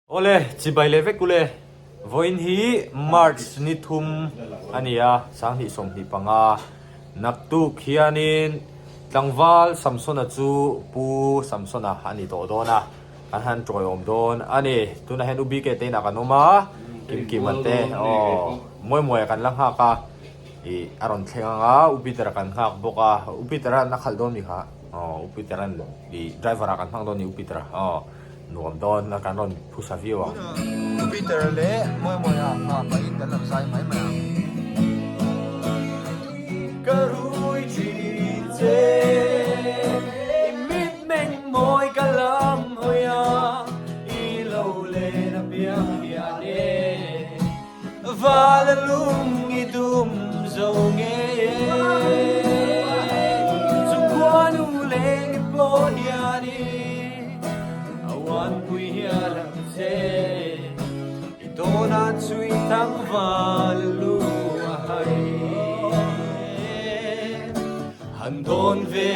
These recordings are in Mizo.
Awle, chibai leh vek ule. Vawiin hi March ni thum a ni a, 2025. Naktuk hianin tlangval Samsona chu Pu Samsona a ni tawh dawn a, kan han tawiawm dawn a ni. Tunah hian U BK te inah kan awm a, Kimkima te aw Muaimuaia kan la nghak a, ih a rawn thleng ang a, U Peter-a kan nghak bawk a, U Peter-a'n a khalh dawn mi kha? Aw, U Peter-a'n ih driver-ah kan hmang dawn ni U Peter-a aw. Nuam dawn a kan rawn phusa viau ang. U Peter leh Mawimawi-a nghah pahin kan lo zai mai mai ang. Ka rui thin che i mitmeng mawi ka lam hawi a, i lo len apiang hian e. Vala lung i dum zo ngei e. Chu khuanu leng i pawh hian i a uanpui hial ang che. I tawnah chui thang val lu a hai e. Han dawn ve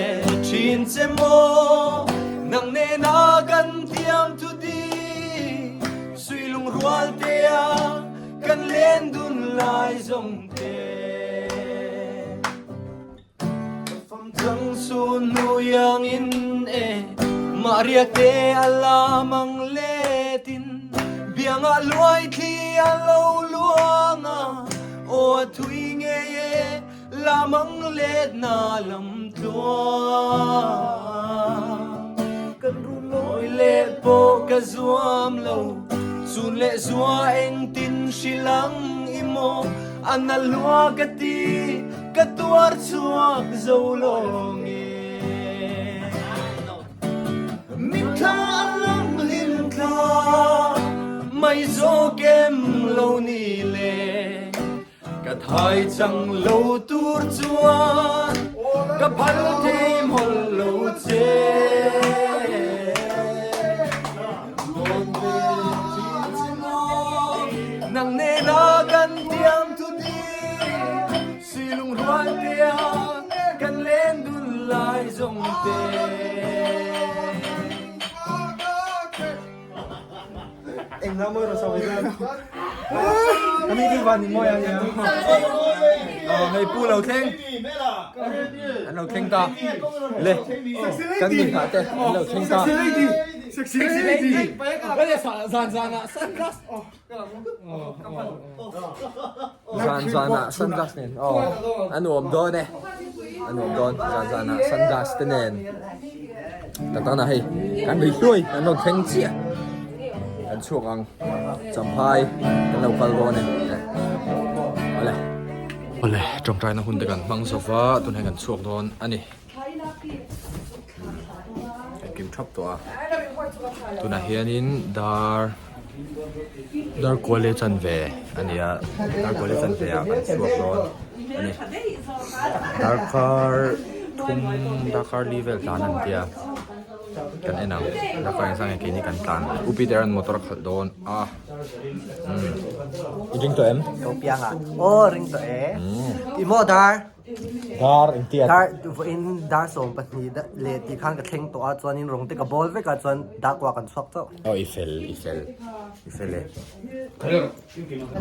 thin che maw nang nena kan thiam thu di. Sui lungrual te a kan len dun lai zawng te. Fam chang sun hnu iang in e mah ria te a lam ang let in biang ah luai thli a lo luang a aw a thui ngei e lam ang let na lam tluang. Kan run lawi leh pawh ka zuam lo, chun leh zua engtin hrilang i maw? A na lua ka ti, ka tuar chhuak zo lo nge. Mitthla a lam hlim thla, mai zawk em lo ni le. Ka thai chang lo tur chuan ka phal thei mawlh lo che. Dawn ve thin che maw, nang nena kan tiam thu ding, silung rual tea kan len dun lai zawng te. Eng lam rawh sawi zan. Ani ti van ni mawi ani. Ờ hei pu lo thleng. An lo thleng ta. Le kan min hah te an lo thleng ta. Sexy lady. Zan zan ah sunglass. Zan zan ah sunglass nen. Aw a nuam dawn e. A nuam dawn zan zan ah sunglass te nen. Tak tak na hei kan ri hluai kan rawn thleng chiah. Kan chhuak ang champhai kan lo kal dawn e. Awle. Awle tawngtaina hun te kan hmang zo va tunah kan chhuak dawn a ni. Engkim thap tawh a tunah hianin dar dar kual leh chanve a ni a dar kual leh chanve ah kan chhuak dawn a ni darkar thum darkar li vel tlan an tia kan en ang darkar engzah nge keini kan tlan U Peter an motor a khalh dawn a umm i ring tawh em? Ka piang a aw ring tawh e i maw dar. Dar engtia? Dar vawiin dar 12 leh tih khan ka thleng tawh a chuanin rawng te ka bawl vek a chuan dar kuah kan chhuak chauh. Aw i fel i fel i fel e.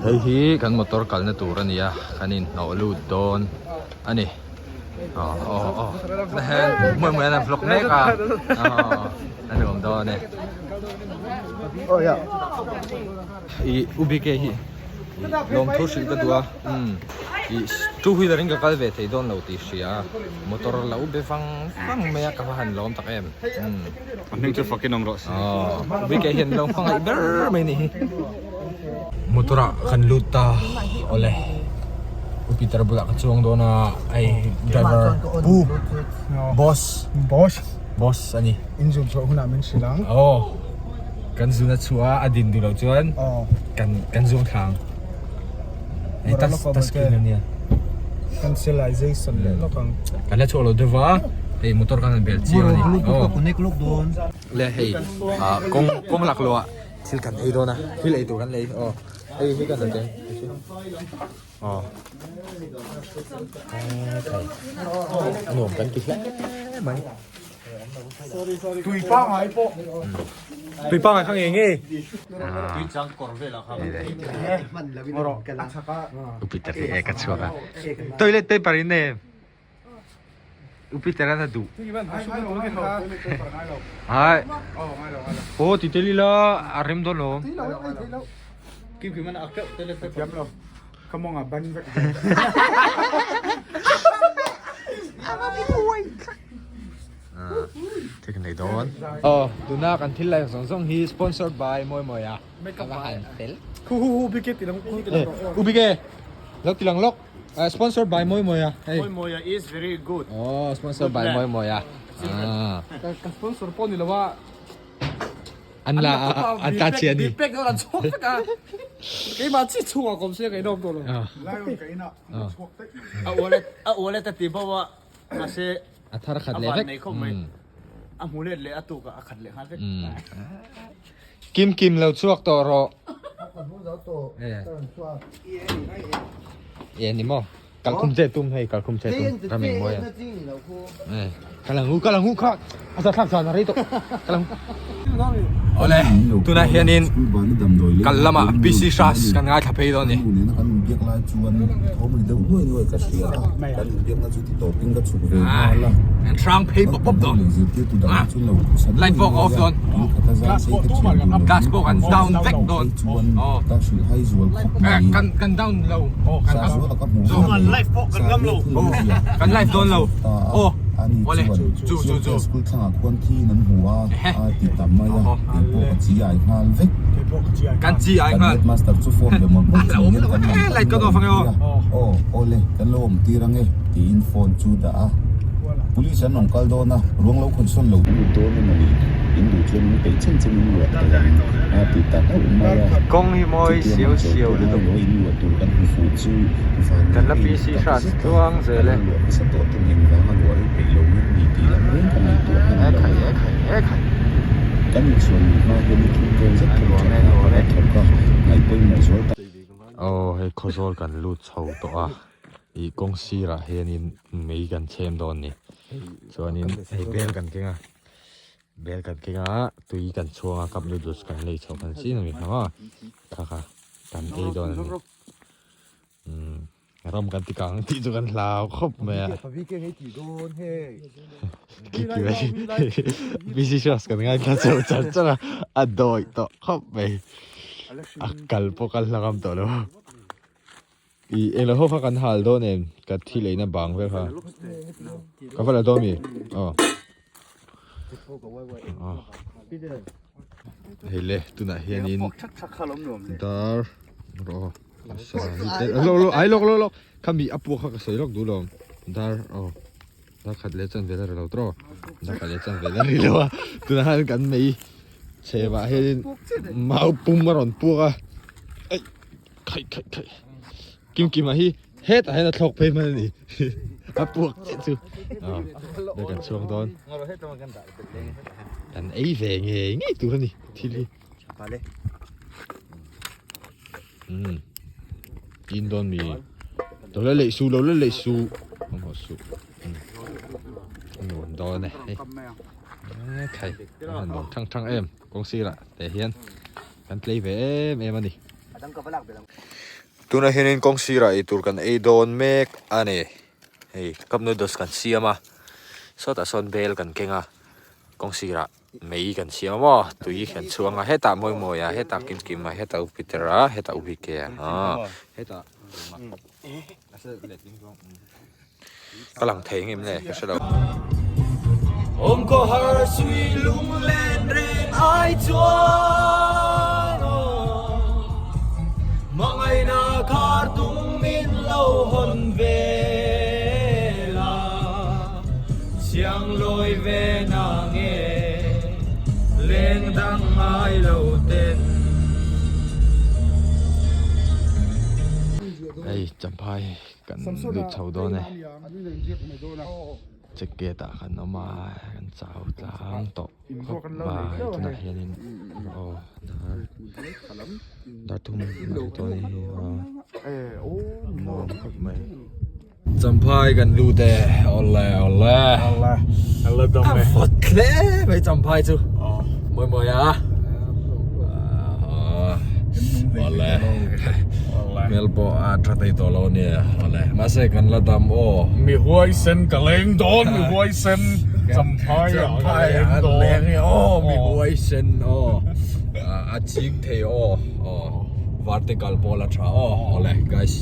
Hei hi kan motor kalna tur a ni a kan inhnawh lut dawn a ni. Aw aw aw hmuai hmuai an han vlog mek a aw a nuam dawn e. I U BK hi lawmthu hrilh ka duh a umm ih two wheeler in ka kal ve thei dawn lo tih hria a motor lo be vang vang mai a ka va han lawm tak em umm A hming chu fakin awm rawh se. Aw U BK hian lo hmangaih ber mai ni hi. Motor ah kan lut ta awle U Peter bulah ka chuang dawn a hei driver pu boss Boss boss a ni. Inzun chhuah hunah min hrilh ang. Aw. Kan zun a chhuah a, a din duh loh chuan kan kan zuang thla ang. Hei touch touch screen a nia. Cancellization leh lawk ang. Kan la chhuak lo deuh va, hei motor kan han bel chiang a ni. Bluetooth ka connect lawk dawn. Le hei kawng kawng lak loh ah thil kan ei dawn a, thil ei tur kan lei aw. Hei hi kan la teng. Aw. A nuam kan ti hle mai. Tui pangai pawh. Tui pangai kha ngei ngei. Tui chang kawr velah kha. Upiter hi ek a chhuak a. Toilet paper in em? Upiter an a duh. Hai. Aw ti tel ila a rem dawn lo. Kim kim an ak teuh toilet paper. Ka mawng a ban vek. Thil kan nei dawn. Aw tuna kan thil lak zawng zawng hi sponsored by Mawi Mawi a. Ka va han fel. Hu hu hu bike ti lang hu ti lang rawh. U bike lo ti lang lawk. Sponsored by Mawi Mawi a. Mawi Mawi a is very good. Aw sponsored by Mawi Mawi a. Ka sponsor pawh ni lo a. An la an tla chhi a ni. Pack an chhuak vek a. Keimah chi chhungah kawm se ka inawm tawh lo. Lion ka inah an chhuak daih mai. A wallet a wallet a ti bo a mahse a thar khat leh vek. A van nei khawp mai. A hmu let leh a tuk ah a khat leh nghal vek. Kim kim lo chhuak tawh rawh. E ni maw. Kalkhum che tum hei kalkhum che tum ram eng mawi a. Kalang u kalang u kha a za thlak zan a rei tawh kalang. Awle tunah hianin kal lamah PC Hras kan ngaithla phei dawn a ni. Kan hrang phei pawp pawp dawn light pawh ka off dawn glass pawh kan down vek dawn kan kan down lo aw kan up live pawh kan ngam lo kan live dawn lo aw awle chu chu chu kan chi ai nghal a awm lo e light kan off ange aw aw awle kan lo awm tir ange tiin phone chu dah a police an rawn kal dawn a ruang lo khawn sawn lo lut dawn emaw ni in duh chuan min peih chen chen in luah thei ang a ti ta hlauh mai a kawng hi mawi chutia siau man chaw siau tuna lutuk erawh in luah tur kan hmu fuh chu van kan la ni PC tak hras zet a tluang zel e kan luah hmasa tawh ten engvang a luah hi peih lo ngem ni tih lam reng ka ngaihtuah hman e lo. khai e khai e khai Kan inchhuan luh hma hian i thum vel zet thawm nuam that e hna nuam ka e thawk a, ngaihpawimawh zual tak. Aw hei Khawzawl kan lut chho tawh a, ih kawng sirah hianin mei kan chhem dawn a ni. Chuanin hei bel kan keng a, bel kan keng a tui kan chhuang a cup noodles kan lei chho kan chin a ni hlauh a, kha kha kan ei dawn a ni. Umm ram kan ti kang tih chu kan hlau khawp mai a. Busy shots kan ngaithla chho char char a, a dawih tawh khawp mai. A kal pawh kal hla ngam tawh lo. I englo ho kha kan hal dawn em ka thi leina bang vel kha. Ka va la dawn mi? Aw. Hei le tunah hianin dar rawh aw lo ai lawk lawk lawk khami a puak kha ka sawi lawk duh lo dar aw dar khat leh chan vel a ri lo tawh dar khat leh chan vel a ri lo a tunah hian kan mei chhe vah hianin mau pum a rawn puak a ei khaih khaih khaih Kim Kima hi hetah hian a thlawk phei hman a ni a puak chiah chu aw hei kan chhuak dawn kan ei ve ngei ngei tur a ni thil hi umm in dawn mi lo la leih suh lo la leih suh mamawh suh umm a nuam dawn e hei khai a han nuam thang thang em kawng sirah te hian kan tlei ve em em a ni. Tunah hianin kawng sirah eitur kan ei dawn mek a ni. Hei cup noodles kan siam a, sawtah sawn bel kan keng a, kawng sirah mei kan siam a maw tui kan chhuang a, hetah mawi mawi a, hetah kim kim a, hetah u Peter a, hetah u BK a, aw hetah ka lang thei ngem le ka hre lo. Awm khaw har sui lunglen reng ai chuan aw Hmangaihna khar tung min lo hawn vel a Siang lawi ve na nge leng dang ngai lo ten. Hei champhai kan lut chho dawn e check gate ah kan awm a kan chau tlang tawh khawp mai tunah hianin aw dar dar thum a ni tawh a ni aw nuam khawp mai champhai kan lut e awle awle a vawt hle mai champhai chu mawi mawi a awle hmel pawh a tha thei tawh lo ania awle mahse kan la dam aw mi huaisen ka leng dawn mi huaisen champhai ah ka leng dawn aw mi huaisen aw a ching thei aw aw vertical pawh la tha aw awle guys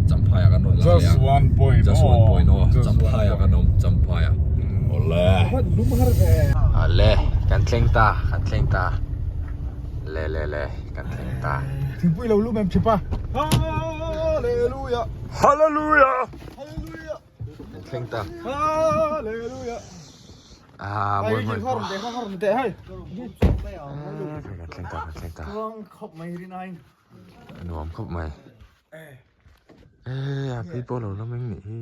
champhai ah kan rawn la just one point just one point aw champhai ah kan awm champhai ah awle awle kan thleng ta kan thleng ta le le le kan thleng ta thingpui lo lum em thipa hallelujah hallelujah hallelujah kan thleng ta hallelujah ah mawi mawi har te har te hei kan thleng ta kan thleng ta khop mai rin ain nuam khop mai e a pi pawh lo la meng nih hi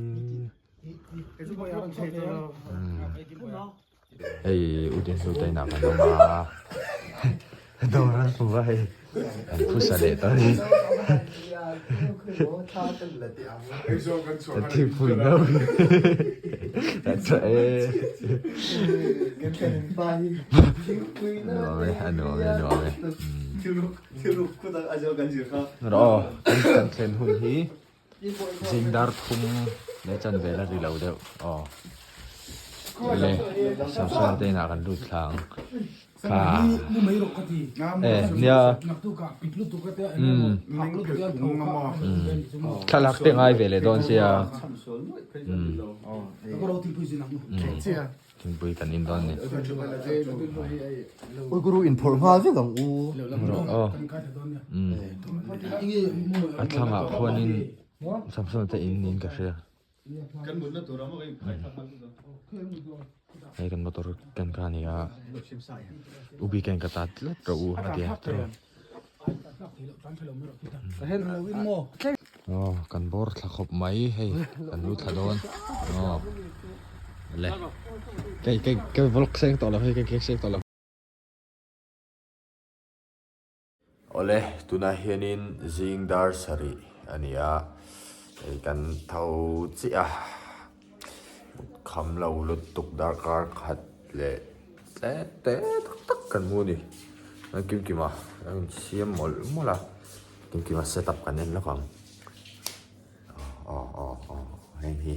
hei udin hlu te inah kan awm a dawr an hmu a hei an phusa leh ta ni an thingpui no an tha e nuam e a nuam e nuam e Rawh kan kan thlen hun hi zing dar thum leh chan vel a ri lo deuh aw le Samson te inah kan lut thla ang kha e nia umm thlalak te ngai ve leh dawn sia umm Thingpui kan in dawn ni. Ui guru in phawrh nghal vek ang u. Aw. A thlangah khuanin Samson te in niin ka hria. Hei kan motor ken kha a ni a. U bike in ka ta tlat rawh u a ti a. Aw kan bawr thla khawp mai hei kan lu thla dawn aw le kei kei kei vlog seng tawh lo hei kei kei seng tawh lo. Awle tunah hianin zing dar sarih a ni a hei kan tho chiah a kham lo lutuk darkar khat leh tlem te tak tak kan hmu a ni a kimkim a a insiam mawlh mawlh a kimkim a set up kan en lawk ang aw aw aw heng hi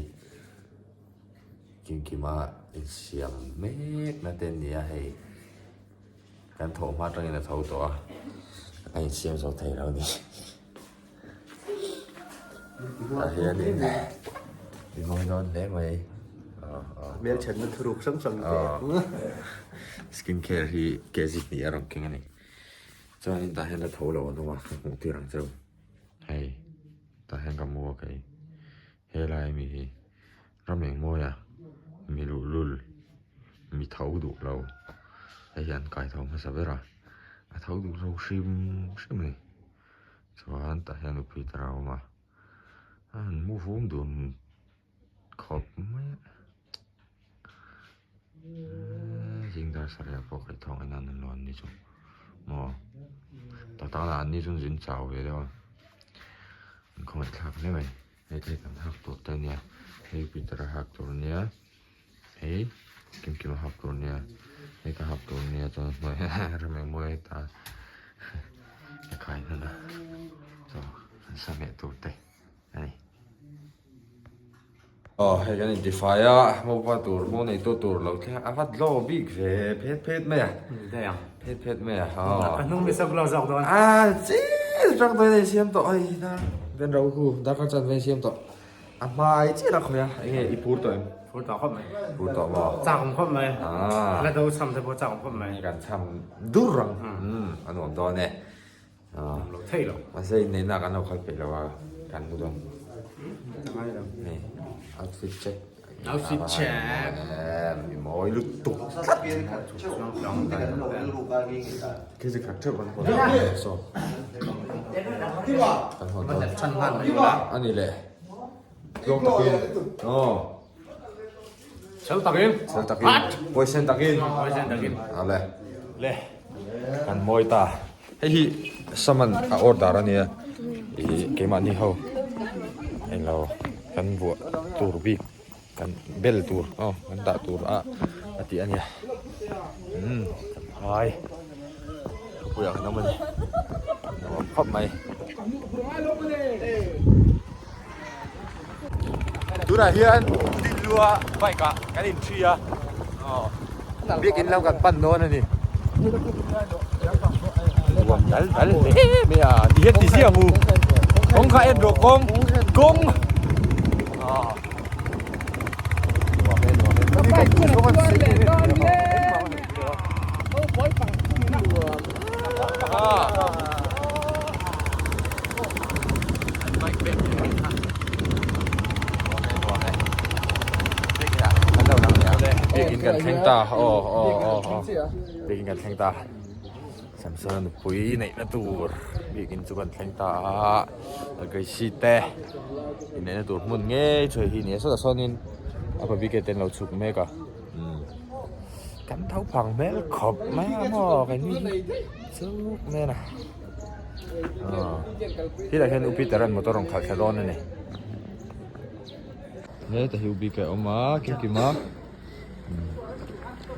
kimkim a insiam mek na te an ni a hei kan thawh hma atangin a tho tawh a a insiam zo thei lo a ni tah hianin i ngawi dawn hle mai hmelthatna thuruk hrang hrang te skin care hi kg hnih a rawn keng a ni chuanin tah hian la tho lo an awm a ka hmuh tir ang cheu hei tah hian ka mu a kei helai ami hi ram engmawia mi luhlul mi tho duh lo hei hi an kai tho hmasa ber a a tho duh lo hrim hrim a ni. Chuan tah hian nupui te a awm a, a han mu vum dun khawp mai a, zing dar sarih ah pawh kaih thawng en an lo an ni chu maw tak tak ah an ni chu an zin chau ve deuh a, an khawngaih thlak hle mai hei te hi kan hak tur te ania hei Peter a hak tur ania. Hei kim kim a hak tur nia hei ka hak tur nia chuan hnuai rem eng mawi ta ka khai hnan a chaw an sa hmeh tur te a ni. Aw hei kan intifai a mopa tur mo neitu tur lo thleng a va dlaw bik ve phet phet mai a phet phet mai a aw ka hnung mi sap lo zawk dawn a chill tang dawn a insiam tawh hei dar ben ro hu darkar chan ve insiam tawh. A hmai chiah a khawi a, enge i pur tawh em? Pur tawh khawp mai. Pur tawh maw? Chak awm khawp mai. Ah. La do cham te pawh chak awm khawp mai. Kan cham dur ang. Umm a nuam dawn e. Nuam lo thei lo. Mahse inneihna kan lo kal peih lo a, kan mu dawn. Hei outfit check. Outfit check. Mi mawi lutuk tlat. Khi chi khat theuh kan hawn dawn. Kan hawn dawn. A ni leh. Tlawng takin. Aw. Sel takin. Sel takin. Poison takin. Poison takin. Ale. Le. Kan mawi ta. Hei hi saman a order a nia. I keimahni ho. Englo kan buah tur bik kan bel tur aw kan dah tur a a tih a nia. Umm champhai khawpui ah kan awm a ni nuam khawp mai. Tunah hian Dinlua bike ah kan in thi a aw biakin lam kan pan dawn a ni. Nuam dal dal hle mai a ti hian ti ziah ang u kawng kha en rawh kawng kawng aw nuam e nuam e Biakin kan thleng ta aw aw aw aw biakin kan thleng ta Samsona nupui neihna tur biakin chu kan thleng ta a Gracie te inneihna tur hmun ngei chu hei hi a ni a sawtah sawnin a pabike te an lo chhuk mek a. Kan tho phang hmel khawp mai a maw keini hi chuk nen a helai hian u Peter an motor rawn khalh thla dawn a ni heta hi u bike a awm a kim kim a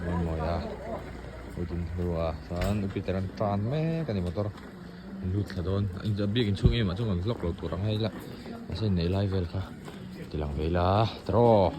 mawi mawi a u ding hlu a chuan u Peter an tan mek a ni motor an lut thla dawn a bike inchhung em ah chuan kan vlog lo tur ang hei la mahse nei lai vel kha ti lang ve ila tiraw.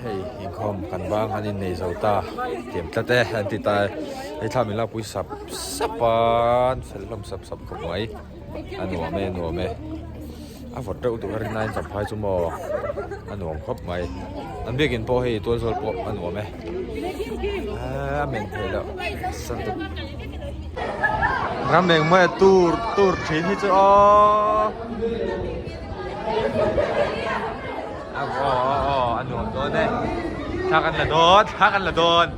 Hei inkhawm kan bang an innei zo ta tiam tlat e an ti ta e hei thla min lakpui sap sap a an fel hlawm sap sap khawp mai a nuam e a nuam e a vawt reuh duh a rin aiin champhai chu maw a nuam khawp mai an biakin pawh hei tual zawl pawh a nuam e a men theih loh ram engmawia tur tur thin hi chu aww. Aw aw a nuam dawn e thla kan la dawn thla kan la dawn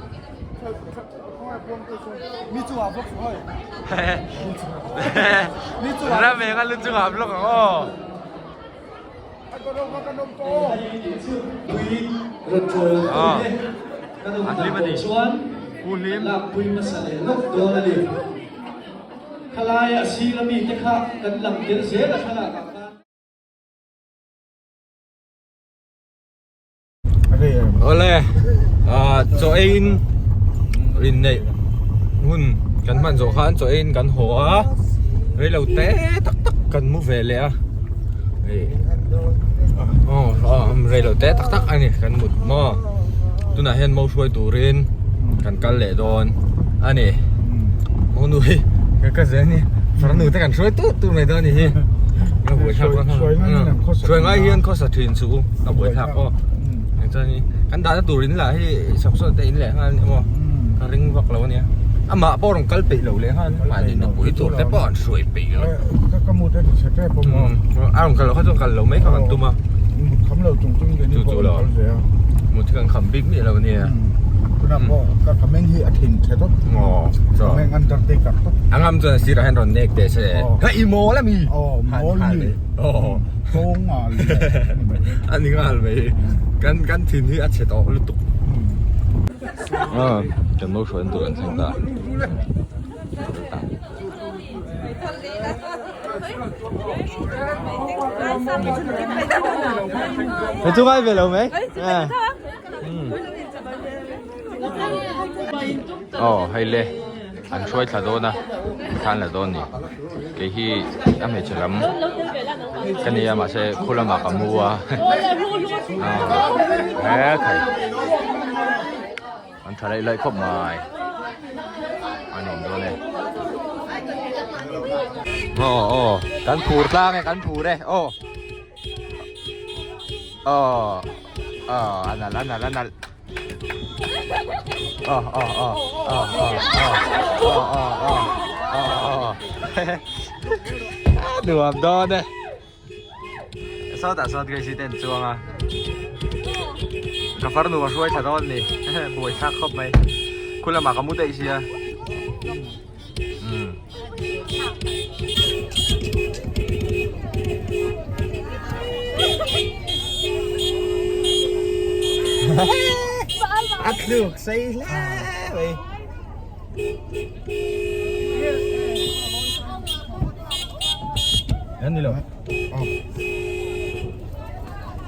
ram eng a lu chungah vlog ang aw a hlim a ni pu hlim Awle chaw eiin inneih hun kan hman zawh khan chaw eiin kan haw a reilo te tak tak kan mu ve leh a reilo te tak tak a ni kan mut maw tunah hian mo hruai turin kan kal leh dawn a ni monu hi ka zel ni farnu te kan hruai tut tut mai dawn a ni hi a buai thlak hruai ngai hian khawsa thin chu a buai thlak aw chuan kan dahna tur in lah hi saksawn te in leh nghal a ni maw ka ring vak lo a nia amah pawh rawn kal peih lo leh nghal mahni nupui tur te pawh an hruai peih lo a rawn kal loh kha chuan kal lo mai kha kan tum a chu chu lo mut hi kan kham bik miah lo a nia a ngam chuan a sirah hian rawn nek teh se ka i mawl a mi a ni nghal mai kan kan thin hi a chhe tawh lutuk kan lo hruai tur an thleng ta. Thế chúc ai về lâu mấy? Ồ, hei le an hruai thla dawn a thlan la dawn ni kei hi a hmeichhe lam ka nia mahse khu lamah ka mu a he thei An tha laih laih khawp mai. A nuam dawn e. Aw aw kan phur tlang e kan phur e aw. Aw aw a nalh a nalh a nalh. Aw aw aw aw aw aw aw aw aw aw a nuam dawn e. Sawtah sawt Gracie te an chuang a ka farnu a hruai thla dawn ni buaithlak khawp mai. Khu lamah ka mu daih sia. Umm. A thluk sei hle mai. An ni lo.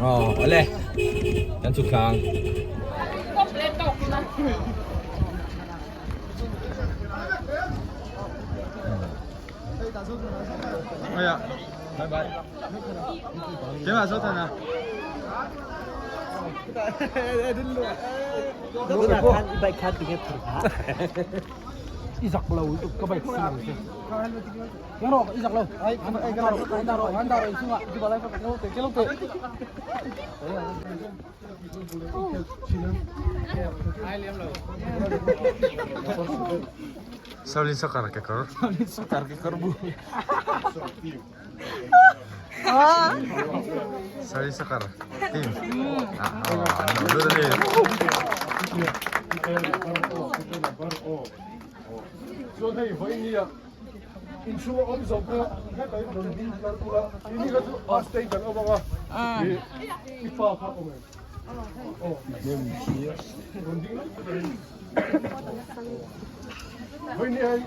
Aw, awle. Kan chhuk thlang. Aya. Bye bye. Keimah saw than a. Tunah khan i bike kha tinge phur phah. I zak lo lutuk ka bike si ang che. Yang rawh i zak lo. Ai ai ka rawh an dah rawh an dah rawh inchungah ti balai ka lo te lo te. Shaolin Soccer ke kawr. Shaolin Soccer ke kawr bu. Shaolin Soccer team. Ah, oh, an lo lut a ni. Chuan hei vawiin nia inchhung a awm zo kha hetah hi rawn ding tlar ula ini kha chu a state an awm ang a i pa kha awm em aw rawn ding lai vawiin nia hei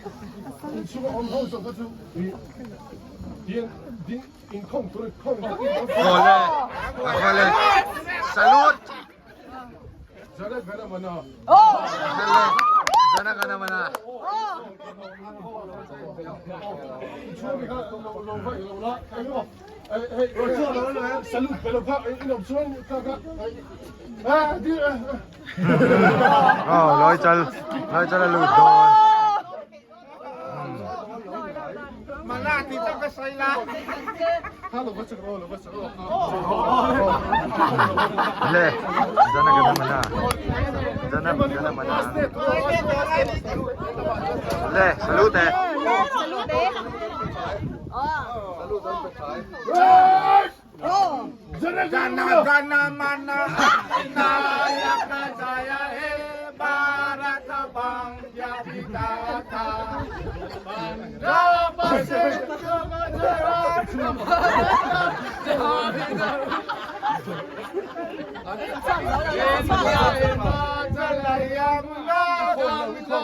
inchhung a awm ho zo kha chu i ding ding inkhawm tur khawm Awle awle salute Jana Gana Mana. Jana Gana Mana. Oh, loi chal, loi chal a lut dawn. Le, jana gana mana. Jana gana mana. Le, salute eh. Salute eh. Jana Gana Mana Nayaka Jaya He Bharat Bhagya Vidhata Punjab Sindh Gujarat Himachal Yamuna Ganga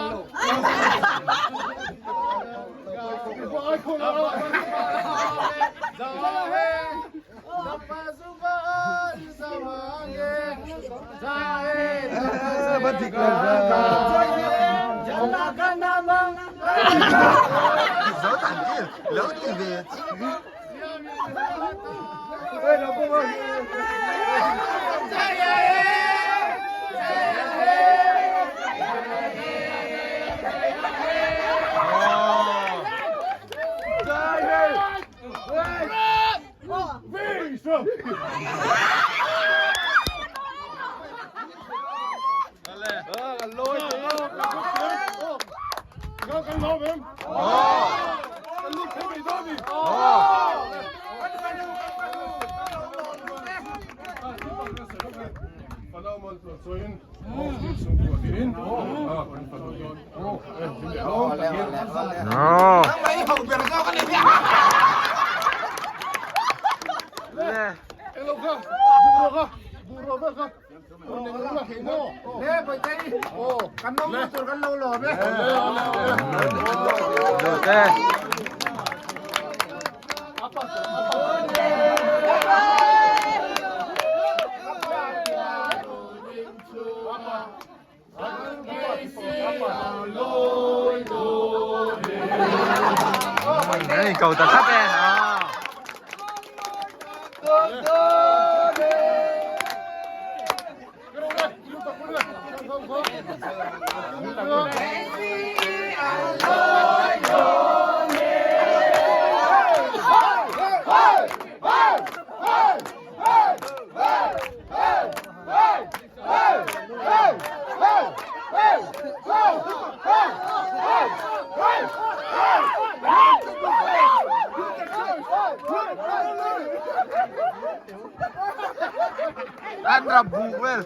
An inkau ta thlap e. An ram buk vel.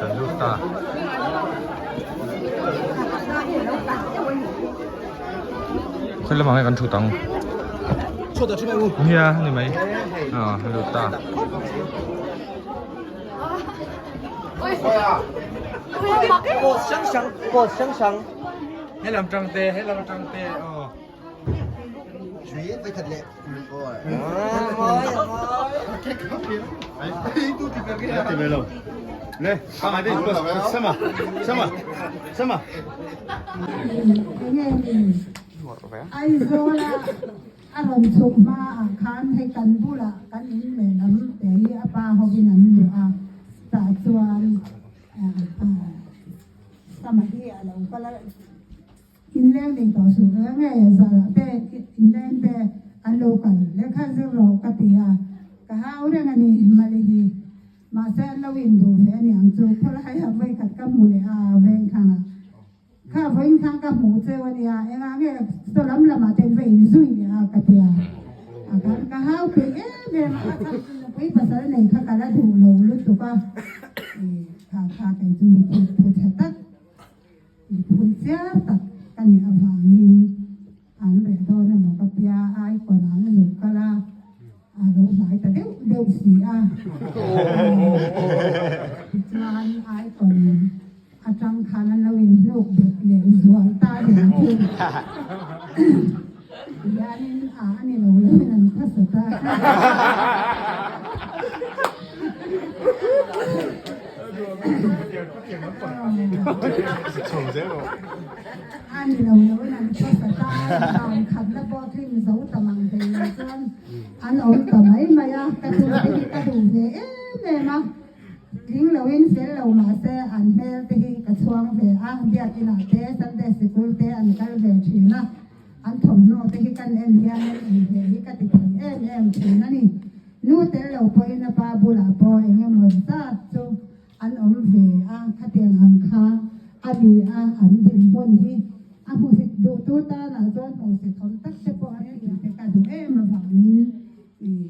Kan lut ta. Khawi lamah nge kan thut ang? Nia ni mai. Ah lut ta. Helam tang te, helam tang te aw. Aizawla a rawn chhuk hmaah khan hei kan bulah kan in lehlam te hi a pa hovin an luah a, tah chuan Sama hi a lo kal a. Inleng nei tawh suh reng e, zarah te inleng te an lo kal lehkha zir rawh ka ti a, ka hau reng a ni Mali hi. Mahse an lo induh ve a niang chu khawlai ah vawikhat ka hmu leh a vengthlang ah. Kha vawinthlang ka hmuh cheu a nia, engah nge saw lam lamah te an va inzui leh a ka ti a. A kan ka hau peih em em a, a chhan chu nupui pasal nei kha ka la duh lo lutuk a, kha kha kei chu mi thik thu chhe tak. Mipui chiar tak ka nih avangin an reh dawn emaw ka tia, icon an zuk kal a, a lo hnai ta deuh deuh si a. Tichuan icon atang khan an lo inhnuk bet leh zual ta a niang chu. Tihianin a a ni lo loin an khawsa ta. A ni lo lo in an khawsa ta dan khatna pawh tling zo ta mang thei lo chuan an awm ta mai mai a, ka duh te hi ka duh ve em em a, tling lo in fel lo mahse an hmel te hi ka chhuang ve a, biakinah te Sunday sikul te an kal ve thin a, an thawmhnaw te hi kan en hian an inhmeh hi ka ti thei em em thin a ni. Nu tel lo pawhin a pa bulah pawh eng emaw zat chu an awm ve a, khatiang ang kha a ni a, an dinhmun hi a hmuhsit duhtu tanah chuan hmuhsit awm tak te pawh a ni te ka duh em avangin ih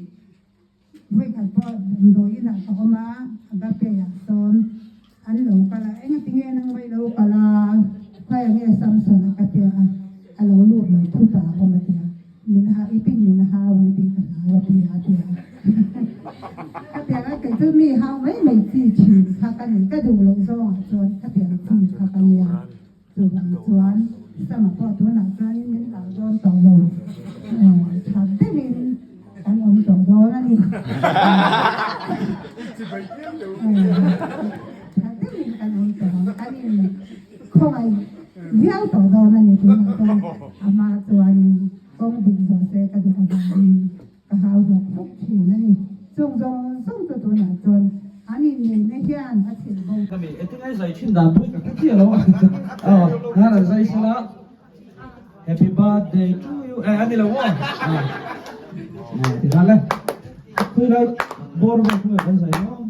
vawikhat pawh damdawiin ah ka awm a, Agape ah sawn an lo kal a, engatinge nangmah i lo kal a, khawiah nge Samson a ka tia a, a lo lut lo thut a a awm a tia. Min ha i pin min hau ang tih ka hlau a ti a ti a. Khatiang a kei chu mi hau mai mai chi thin kha ka ni, ka duh loh zawngah chuan khatiang chi kha ka nia. Chuvang chuan Sama pawh tunah chuanin min hlau dawn tawh lo, tha deuhin kan awm tawh dawn a ni. Tha deuhin kan awm tawh ang, kan in khawngaih viau tawh dawn a ni tunah chuan ama chuanin kawng dik zawh se ka duh avangin ka hau hlawk hlawk thin a ni. Chung zawng zawng chu tunah chuan an inneihna hian a chhilh bo. Kami engtin ngai zai thin dan pawh hi ka hre chiah lo a, aw ngan an zai sela happy birthday to you eh a ni lo maw tikhan le khawi lai bawr vel khawi kan zai maw.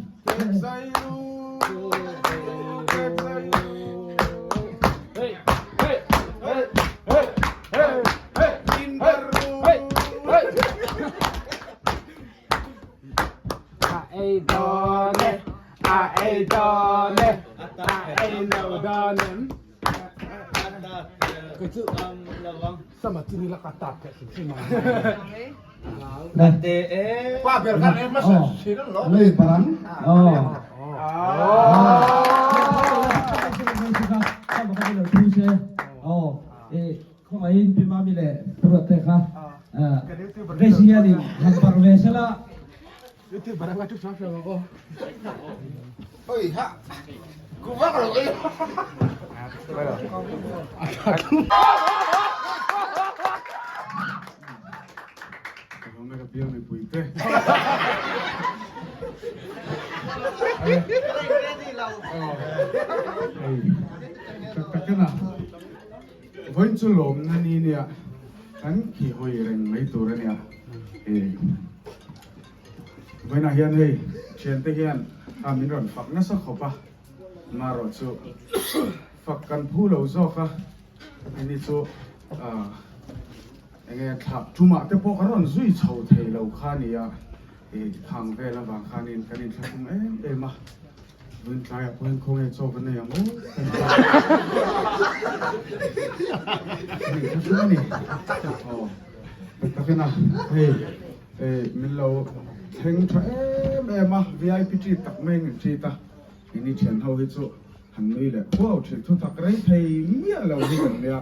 Khawngaihin Pi Mami leh Pu Ruatte kha Grace hianin han parh ve sela. Vawiin chu lawmna ni nia kan khi hawi reng mai tur a nia. Vawiinah hian hei Thiante hian a min rawn fak nasa khawp a, marawh chu fak kan phu lo zawk a, heni chu enge thlah tumah te pawh ka rawn zui chho thei lo kha a ni a, khang vel avang khanin kan inthlahrung em em a. Vawiin tlaiah pawh hian khawnge chaw kan nei ang aw kan ti a. Kan inthlahrung a ni. Aw tak takin a hei eh min lo thleng tha em em a VIP treat tak mai min treat a. Keini thian ho hi chu han nui leh khuau thin thu tak rei thei miah lo hi kan nia.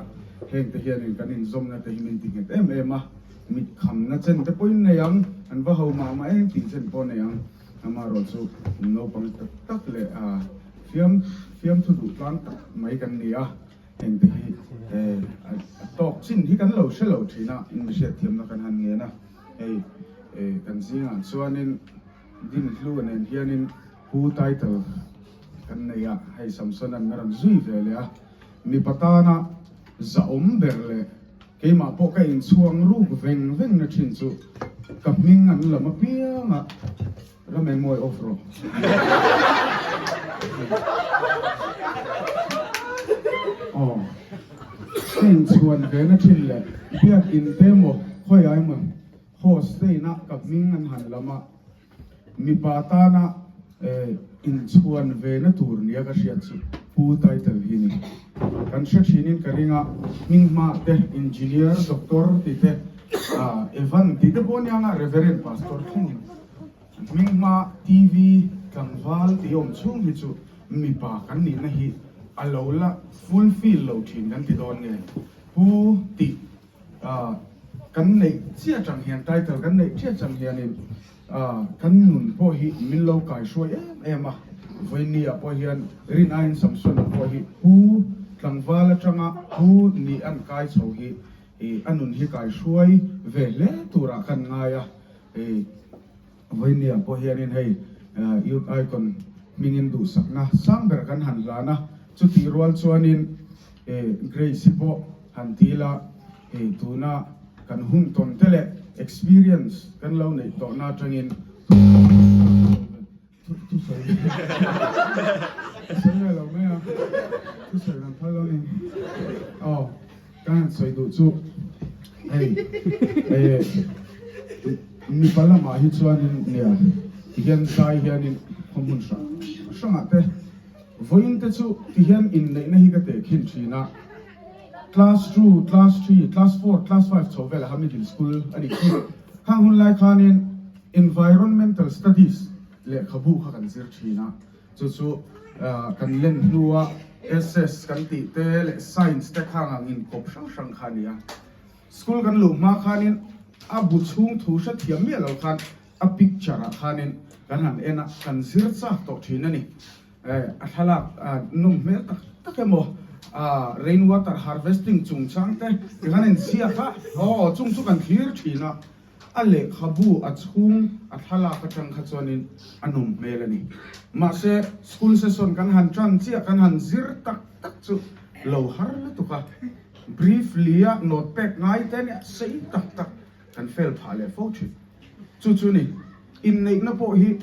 Heng te hianin kan inzawmna te hi min ti nghet em em a. Mit khamna chen te pawhin nei ang, an va ho mah mah eng tih chen pawh nei ang. Amaherawh chu kum naupang tak tak leh fiam fiamthu duh tlang tak mai kan ni a, hengte hi a tawk chin hi kan lo hre lo thin a, in hriatthiamna kan han ngen a, hei kan zingah chuanin Dinhlu nen hianin Pu title kan nei a, hei Samson-a'n a rawn zui ve leh a, mipa tana zahawm ber leh Keimah pawh ka inchhuang ruk veng veng na thin chu ka hming an lam apiang a, ram eng mawi off rawh. Aw, ka inchhuan ve na thin leh biak in te maw khawiah emaw host te inah ka hming an han lam a, Mipa tana inchhuan ve na tur nia ka hriat chu Pu title hi ni. Kan hre thinin ka ring a, hming hma te Engineer, Doctor tih te, Evan tih te pawh ania nga Reverend Pastor thlengin hming hma TV tlangval tih awm chhung hi chu mipa kan nihna hi a lo la fulfill lo thin kan ti dawn nge Pu tih Kan neih chiah chang hian title kan neih chiah chang hianin kan nun pawh hi min lo kaihruai em em a, vawinia pawh hian rin aiin Samsona pawh hi pu tlangval atanga pu nih an kai chho hi a nun hi kaihruai ve hle turah kan ngai a. Vawinia pawh hianin hei Youth Icon hmingin duhsakna sang ber kan han hlan a, chutih rual chuanin Grace hi pawh han ti ila hei tuna kan hun tawn te leh experience kan lo neih tawhna atangin thusawi thusawi ve lo mai a, thusawi kan phal lo ni. Aw. Ka han sawi duh chu hei eh mipa lamah hi chuanin nia tihian zai hianin khaw hmun hrang hrangah te vawiin te chu tihian inneihna hi ka tehkhin thin a, class two, class three, class four, class five chho velah kha middle school a nih chu. Khang hun lai khanin environmental studies lehkhabu kha kan zir thin a. Chu chu kan len hnua SS kan tih te leh Science te khang ang inkawp hrang hrang kha a ni a. School kan luh hma khanin a bu chhung thu hrethiam miah lo khan a picture ah khanin kan han en a, kan zir chak tawh thin a ni. A thlalak nawm hmel tak tak emaw rain water harvesting chungchang te tikhan a inziak a, aw chung chu kan thlir thin a. A lehkhabu a chhung a thlalak atang kha chuanin a nawm hmel a ni. Mahse, school session kan han tan chiah, kan han zir tak tak chu lo har lutuk a. Briefly a note pek ngai te nia sei tak tak kan fail phah leh fo thin. Chu chu ni, inneihna pawh hi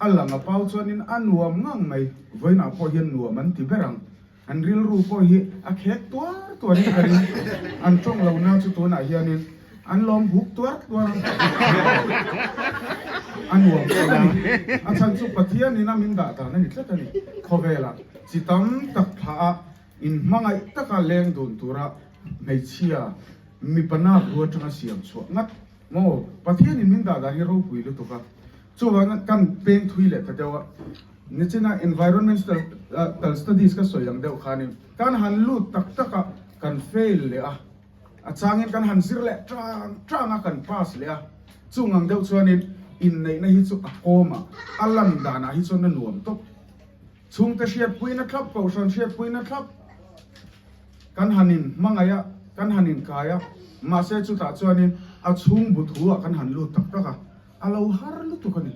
a lang a pau chuanin a nuam ngang mai, vawiinah pawh hian nuam an ti ber ang. An rilru pawh hi a khek tuar tuar in ka ring. An tawng lo na chu tunah hianin an lawm huk tuar tuar a. A nuam tlat a ni. A chhan chu Pathianin a min dah dan a ni tlat a ni. Khawvelah chi tam tak thlah a inhmangaih taka leng dun tura hmeichhia mipa nak ru atanga siam chhuah ngat maw? Pathianin min dah dan hi ropui lutuk a. Chuvangin kan peng thui leh ta deuh a. Nichina environmental studies ka sawi ang deuh khanin kan han lut tak tak a, kan fail leh a, a changin kan han zir leh tang tang a, kan pass leh a. Chung ang deuh chuanin inneihna hi chu a kawm a, a lan danah hi chuan a nuam tawp. Chhungte hriatpuina thlap, kohhran hriatpuina thlap kan han in hmangaih a, kan han inkai a, mahse chutah chuanin a chhung bu thu ah kan han lut tak tak a, a lo har lutuk a ni.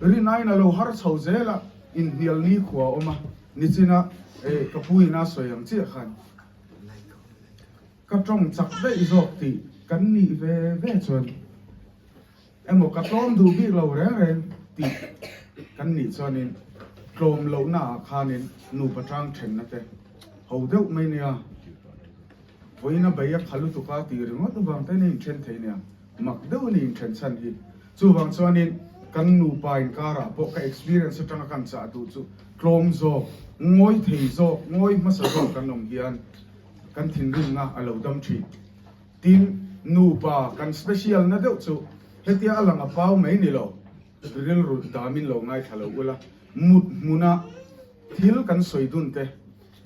Rinaiin a lo har chho zel a, inhnial ni khua a awm a, nichina ka pu ina sawi ang chiah khan ka tawng chak daih zawk tih kan nih ve ve chuan emaw ka tlawm duh bik lo reng reng tih. kan nih chuanin tlawm lohna ah khanin nupa tang thenna te ho deuh mai nia. Vawiin a bei a kha lutuk a tih ringawt avang te in a inthen thei nia, mak deuh a ni inthen chhan hi. Chuvang chuanin kan nupa inkarah pawh ka experience atanga kan chah duh chu tlawm zawk, ngawi thei zawk, ngawi hmasa zawk kan awm hian kan thinrimna a lo dam thin. Tin, nupa kan special na deuh chu hetia a lang a pau mai ni lo, rilru damin lo ngaithla lo ula, mut hmuna thil kan sawi dun te,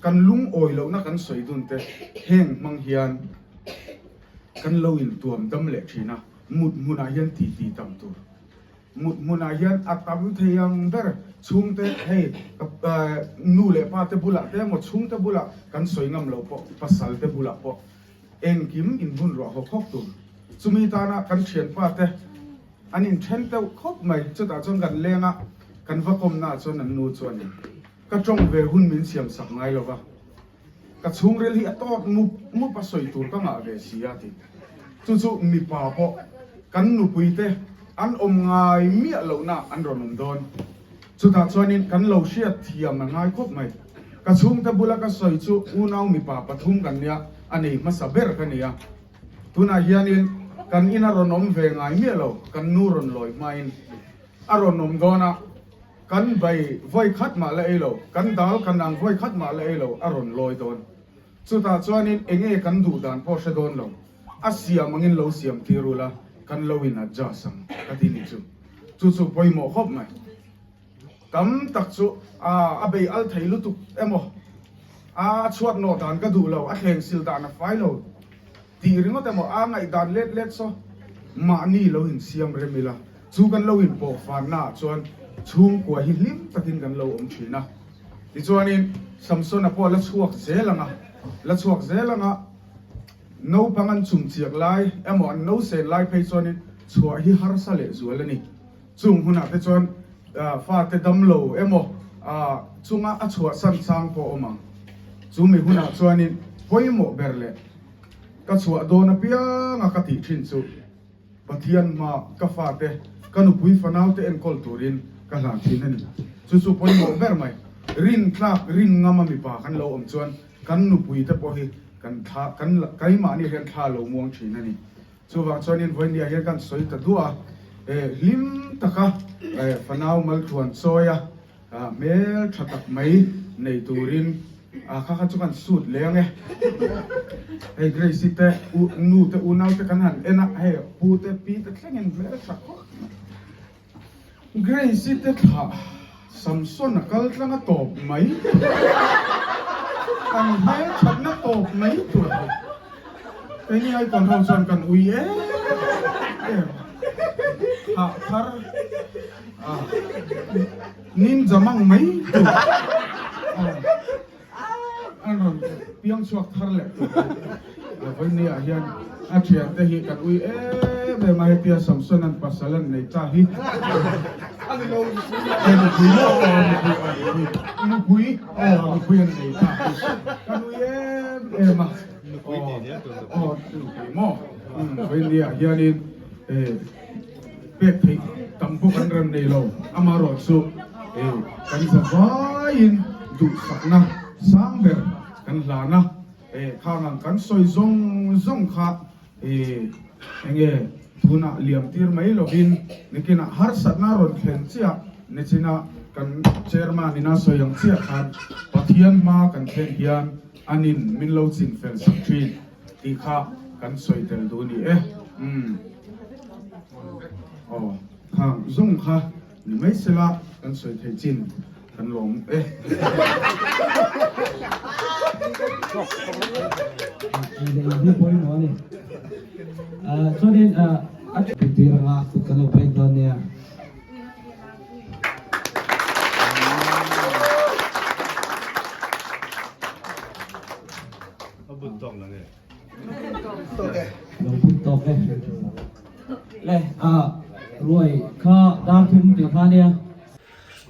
kan lungawi lohna kan sawi dun te heng hmang hian kan lo intuam dam leh thin a, mut hmunah hian titi tam tur. Mut hmunah hian a tam thei ang ber chhungte hei nu leh pa te bulah te emaw chhungte bulah kan sawi ngam lo pawh pasal te bulah pawh engkim inbun ruah hawk hawk tur. Chumi tana kan thianpa te an inthen deuh khawp mai chutah chuan kan leng a kan va kawmnaah chuan an nu chuanin ka tawng ve hun min siam sak ngai lo va. Ka chhungril hi a tawt mup mup a sawi tur ka ngah ve si a ti. Chu chu mipa pawh kan nupui te an awm ngai miah lohna an rawn awm dawn. Chutah chuanin kan lo hriat thiam a ngai khawp mai. Ka chhungte bula ka sawi chu unau mipa pathum kan nia, a nei hmasa ber ka nia. Tunah hianin kan ina rawn awm ve ngai miah lo, kan nu rawn lawi hmain a rawn awm dawn a. Kan bai vawi khat mah la ei lo, kan dal kan ang vawi khat mah la ei lo a rawn lawi dawn. Chutah chuanin enge kan duh dan pawh hre dawn lo, a siam angin lo siam tir ula kan lo in adjust ang ka ti ni chu. Chu chu pawimawh khawp mai. Tam tak chu a a bei al thei lutuk emaw, a chhuat nawh dan ka duh lo, a thleng sil dan a fai lo. Tih ringawt emaw a ngaihdan let let saw mahni lo insiam rem ila, chu kan lo inpawh fanna ah chuan chhungkua hi hlim takin kan lo awm thin a. Tichuanin Samsona pawh la chhuak zel ang a, la chhuak zel ang a, naupang an chumchiak lai emaw an nosen lai phei chuanin chhuah hi harsa leh zual a ni. Chung hunah te chuan fate damlo emaw chunga a chhuahsan chang pawh awm ang. Chu mi hunah chuanin pawimawh ber leh ka chhuah dawn apianga ka tih thin chu Pathian hma ka fate, ka nupui fanaute enkawl turin ka hlan thin a ni. Chu chu pawimawh ber mai. Rintlak, rin ngama mipa kan lo awm chuan kan nupuite pawh hi kan thla, kan keimahni hian thla lo muang thin a ni. Chuvang chuanin vawinia hian kan sawi ta duah a, hlim taka fanau malthuan chawi a, hmel tha tak mai nei turin kha kha chu kan sut leng e. Hei Grace-i te nu te unau te kan han en a, hei pu te pi te thlengin hmel tha khawp mai. Grace-i te thlah Samson a kal tlang a tawp mai an hmel thatna tawp mai tur hi keini icon ho chuan kan ui em em thlah thar a ninja mang mai tur An rawn piang chhuak thar leh tur a vawinia ah hian a thian te hi kan ui em em a hetia Samson an pasal an nei ta hi nupui nupui nupui an nei ta hi kan ui em em a aw nupui maw vawinia ah hianin Pek theih tam pawh kan rem nei lo, amaherawh chu kan zavaiin duhsakna sang ber kan hlan a, khang ang kan sawi zawng zawng kha enge tunah liam tir mai lovin nikinah harsatna rawn thlen chiah nichina kan chairman ina sawi ang chiah khan Pathian hma kan thlen hian anin min lo chinfel sak thin. Tih kha kan sawi tel duh a ni e. Umm. Aw, khang zawng kha ni mai sela kan sawi thei chin kan lawm e. Hi pawimawh a ni. Chuanin a tir anga kut kan lo pek dawn nia. A bun tawk na nge? Lo bun tawk e. Le, a ruai kha dar thum tih kha nia.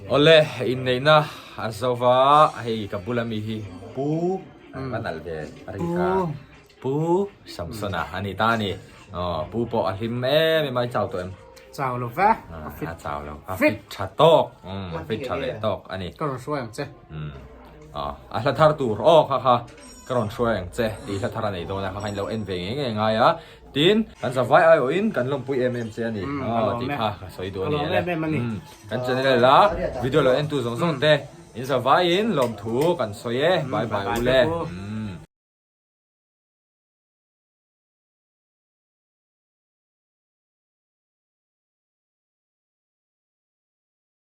Awle, inneihna a zo va, hei ka bula mi hi Pu a nalh ve a ri kha. Pu Samsona a ni ta a ni. Aw, Pu pawh a hlim em em a, i chau tawh em? Chau lo ve. A fit. A chau lo. A fit tha tawk. A fit tha ve tawk a ni. Ka rawn hruai ang che. A hla thar tur aw kha kha ka rawn hruai ang che tih hla thar a nei dawn a kha kha in lo en ve ngei ngei ngai a. Tin, kan zavai aiawhin kan lawmpui em em che a ni. Aw tih kha ka sawi duh a ni e le. Kan channel a video lo entu zawng zawng te in zavaiin lawmthu kan sawi e. Bye bye u le.